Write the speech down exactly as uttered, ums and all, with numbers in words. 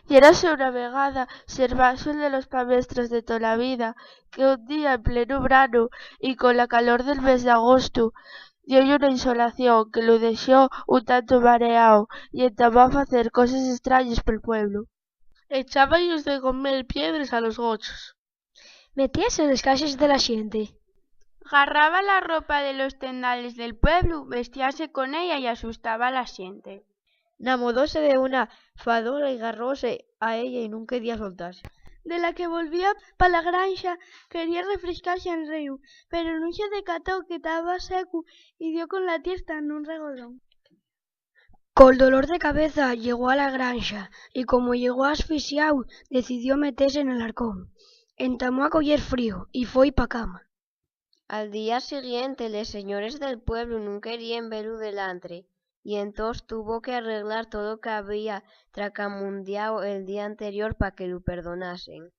Yérase una vegada servaxu el de los pamestros de tola vida, que un día en plenu branu y cola calor del mes d'agostu, dio-y una insolación que lu dexó un tantu mareáu y entamó a facer coses estrañes pel pueblu. Echaba-yos de comer piedres a los gochos. Metíase nes cases de la xente. Garraba la ropa de los tendales del pueblu, vestíase con ella y asustaba a la xente. Namodóse de una fadora y garróse a ella y nun quería soltase. De la que volvía pa la granxa, quería refrescase al ríu, pero nun se decató que taba secu y dio con la tierta nun regodón. Col dolor de cabeza llegó a la granxa y, como llegó asfisiáu, decidió metese nel arcón. Entamó a coyer frío y foi pa cama. Al día siguiente, les señores del pueblu nun queríen velu delantre, y entós tuvo qu'arreglar tolo qu'había tracamundiáu el día anterior pa que lu perdonasen.